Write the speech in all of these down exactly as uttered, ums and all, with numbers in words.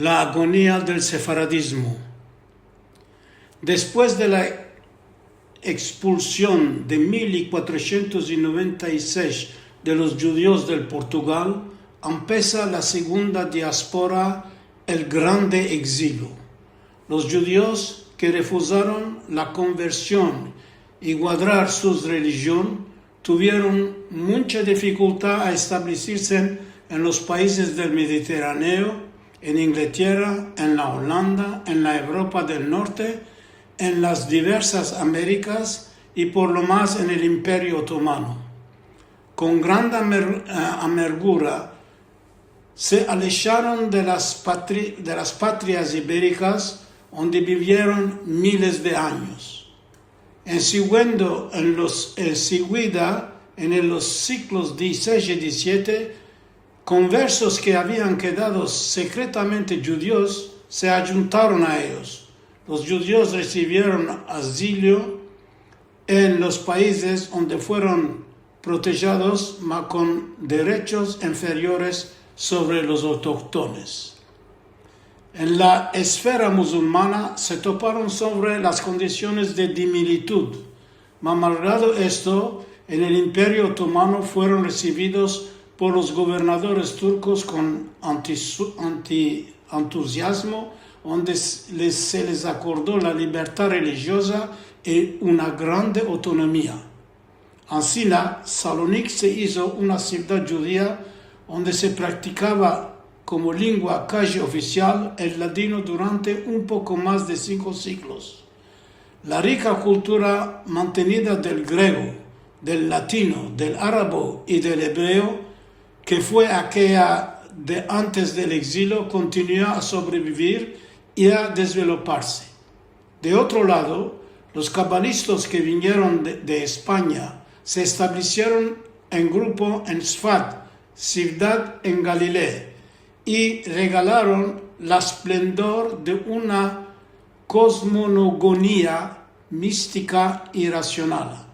La agonia del sefaradizmo. Despues de la ekspulsion de mil kuatrosientos noventa i sesh de los djudios del Portugal, empesa la segunda diaspora, el grande egzilio. Los djudios ke refuzaron la konversion i guadrar sus relijion tuvieron muncha difikultad a establesirse en los paizes del Mediterraneo, en Inglaterra, en la Olanda, en la Evropa del Norte, en las diversas Amerikas i por lo mas en el Imperio Otomano. Kon grande amer- eh, amergura, se alejaron de las patri- de las patrias iberikas, onde bivieron miles de anyos. En siguiendo en los, en seguida, en los siglos dizisesh i dizisiete, konversos ke avian kedado sekretamente djudios se adjuntaron a eyos. Los djudios resivieron azilo en los paizes onde fueron protejados, ma kon derechos inferiores sovre los autoktones. En la esfera musulmana se toparon sovre las kondisiones de dimilitud, ma malgrado esto, en el Imperio Otomano fueron resividos por los governadores turkos kon antisu- anti- antuziazmo, onde s- les- se les akordo la libertad relijioza i una grande otonomia. Ansina, Salonik se izo una sivdad djudia onde se praktikava komo lingua kaji ofisial el ladino durante un poko mas de sinko siglos. La rika kultura mantenida del grego, del latino, del arabo i del ebreo, ke fue akeya de antes del egzilo, kontinua a sobrevivir i a desveloparse. De otro lado, los kabalistas ke vinieron de, de Espanya se establesieron en grupo en Sfat, sivdad en Galilea, i regalaron la esplendor de una kozmogonia mistika i rasional.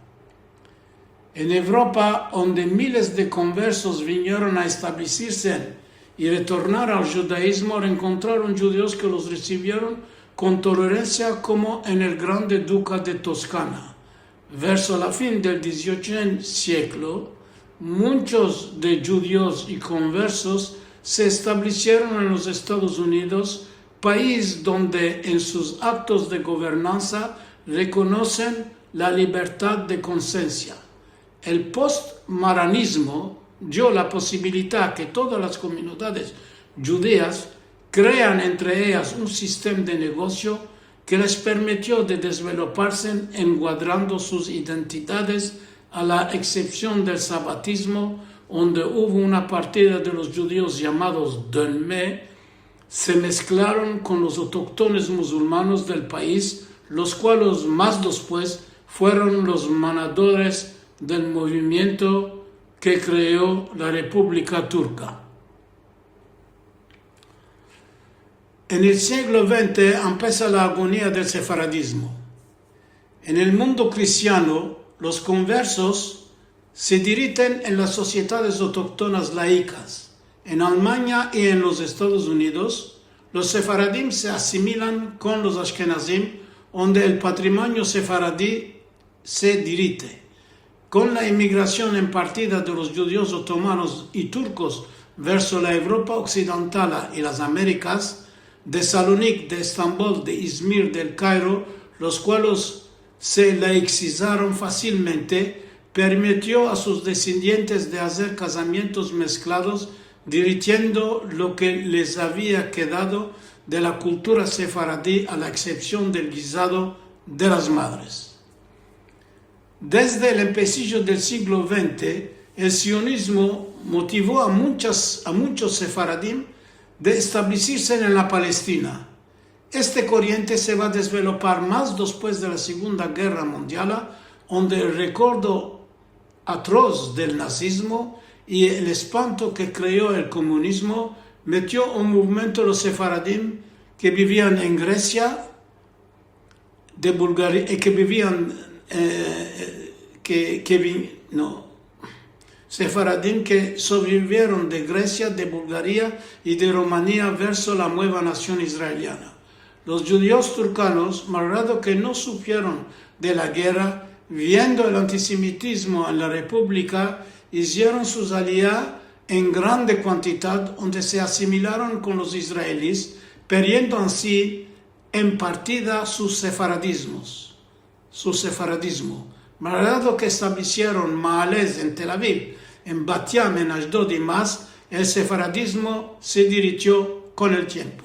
En Evropa, onde miles de konversos vinieron a establesirse i retornar al djudaizmo, renkontraron djudios ke los resivieron kon toleransia, komo en el Grande Duka de Toskana. Verso la fin del diziocho siglo, munchos de djudios i konversos se establesieron en los Estados Unidos, paiz donde en sus aktos de governansa rekonosen la libertad de konsiensia. El postmaranizmo dio la posibilidad ke todas las komunidades djudias krean entre eyas un sistema de negosio ke les permitio de desveloparse enguadrando sus identidades, a la eksepsion del sabatizmo, onde uvo una partida de los djudios yamados Dönme, se mesklaron kon los autoktones musulmanos del paiz, los kualos mas despues fueron los manadores del movimiento ke kreo la Republika Turka. En el siglo vente empesa la agonia del sefaradizmo. En el mundo kristiano, los konversos se diriten en las sosiedades autoktonas laikas. En Almanya i en los Estados Unidos, los sefaradim se asimilan kon los ashkenazim, onde el patrimonio sefaradi se dirite. Kon la emigrasion en partida de los djudios otomanos i turkos verso la Evropa oksidentala i las Amerikas, de Salonik, de Estambol, de Izmir, del Kairo, los kualos se laiksizaron fasilmente, permitio a sus desendientes de azer kazamientos mesklados, diritiendo lo ke les avia kedado de la kultura sefaradi, a la eksepsion del gizado de las madres. Desde el empesijo del siglo vente, el sionizmo motivo a munchas, a munchos sefaradim de establesirse en la Palestina. Este koriente se va a desvelopar mas despues de la Segunda Gerra Mundiala, onde el rekordo atroz del nazizmo i el espanto ke kreo el komunizmo metio en movimiento los sefaradim ke bivian en Gresia, de Bulgaria, i ke bivian, eh, ke, ke vi-, no, sefaradim ke sobrevivieron de Gresia, de Bulgaria i de Romania verso la mueva nasion israeliana. Los djudios turkanos, malgrado ke no sufrieron de la gerra, viendo el antisemitizmo en la Republika, izieron sus alias en grande kuantidad, onde se asimilaron kon los israelis, perdiendo ansi en partida sus sefaradizmos, su sefaradizmo. Malgrado ke establesieron maales en Tel Aviv, en Bat Yam, en Ashdod i mas, el sefaradizmo se dirijio kon el tiempo.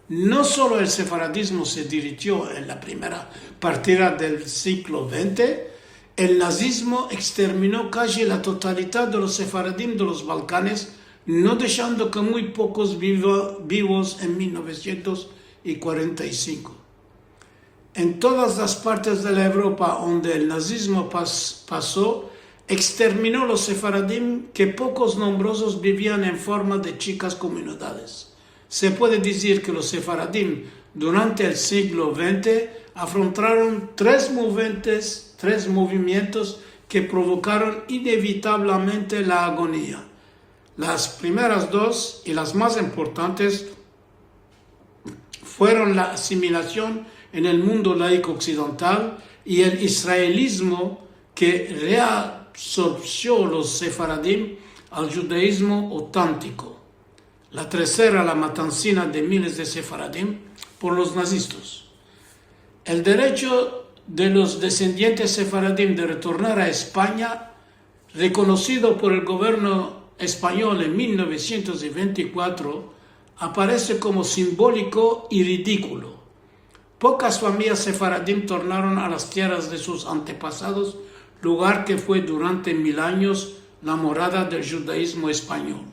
No solo el sefaradizmo se dirijio en la primera partida del siglo vente, el nazizmo ekstermino kaji la totalidad de los sefaradim de los Balkanes, no deshando ke muy pokos bivo-, bivos en mil novesientos i kuarenta i sinko. En todas las partes de la Evropa onde el nazizmo pas-, paso, ekstermino los sefaradim, ke pokos nombrozos bivian en forma de chikas komunidades. Se puede dizir ke los sefaradim durante el siglo vente afrontaron tres movimientos, tres movimientos ke provokaron inevitablemente la agonia. Las primeras dos i las mas importantes fueron la asimilasion en el mundo laiko oksidental i el israelizmo ke reabsorbio los sefaradim al djudaizmo autentiko. La tersera, la matansina de miles de sefaradim por los nazistas. El derecho de los desendientes sefaradim de retornar a Espanya, rekonosido por el governo espanyol en mil novesientos i vente i kuatro, aparese komo simboliko i ridikulo. Pokas famiyas sefaradim tornaron a las tierras de sus antepasados, lugar ke fue durante mil anyos la morada del djudaizmo espanyol.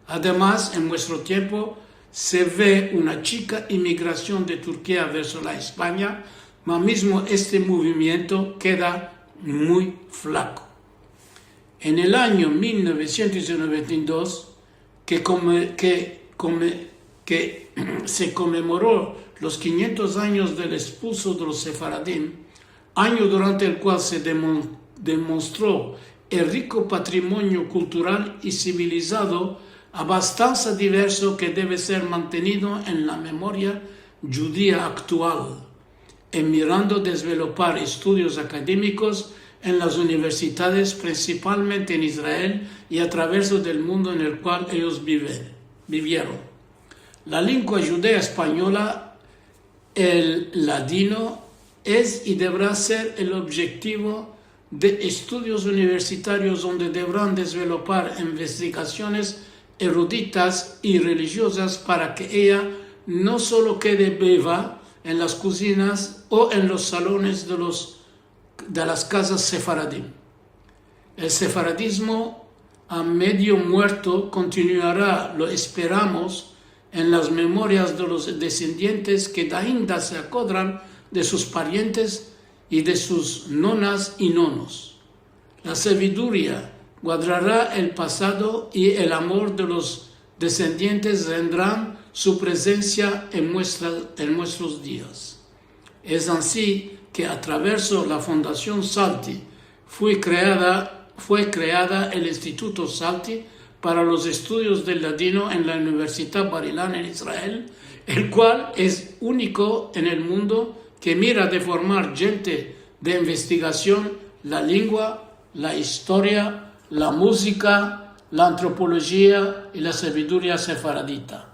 Ademas, en muestro tiempo, se ve una chika imigrasion de Turkia verso la Espanya, ma mizmo este movimiento keda muy flako. En el anyo mil novesientos i noventa i dos, ke come-, ke come-, ke se komemoro los kinyentos anyos del ekspulso de los sefaradim, anyo durante el kual se demon-, demonstro el riko patrimonio kultural i sivilizado, abastansa diverso ke deve ser mantenido en la memoria djudia aktual, en mirando dezvelopar estudios akademikos en las universidades, prinsipalmente en Israel i a traverso del mundo en el kual eyos biven-, bivieron. La lengua djudea espanyola, el ladino, es i devera ser el objektivo de estudios universitarios, onde deveran dezvelopar investigasiones eruditas i relijiozas para ke eya no solo kede biva en las kuzinas o en los salones de los, de las kazas sefaradim. El sefaradizmo a medio muerto kontinuara, lo esperamos, en las memorias de los desendientes ke ainda se akodran de sus parientes i de sus nonas i nonos. La saviduria guardará el pasado i el amor de los desendientes tendran su prezensia en muestra-, en muestros dias. Es ansi ke a traverso la Fundasion Salti fue kreada, fue kreada el Instituto Salti para los estudios del ladino en la Universidad Bar-Ilan en Israel, el kual es uniko en el mundo ke mira de formar djente de investigasion la lengua, la istoria, la muzika, la antropolojia i la saviduria sefaradita.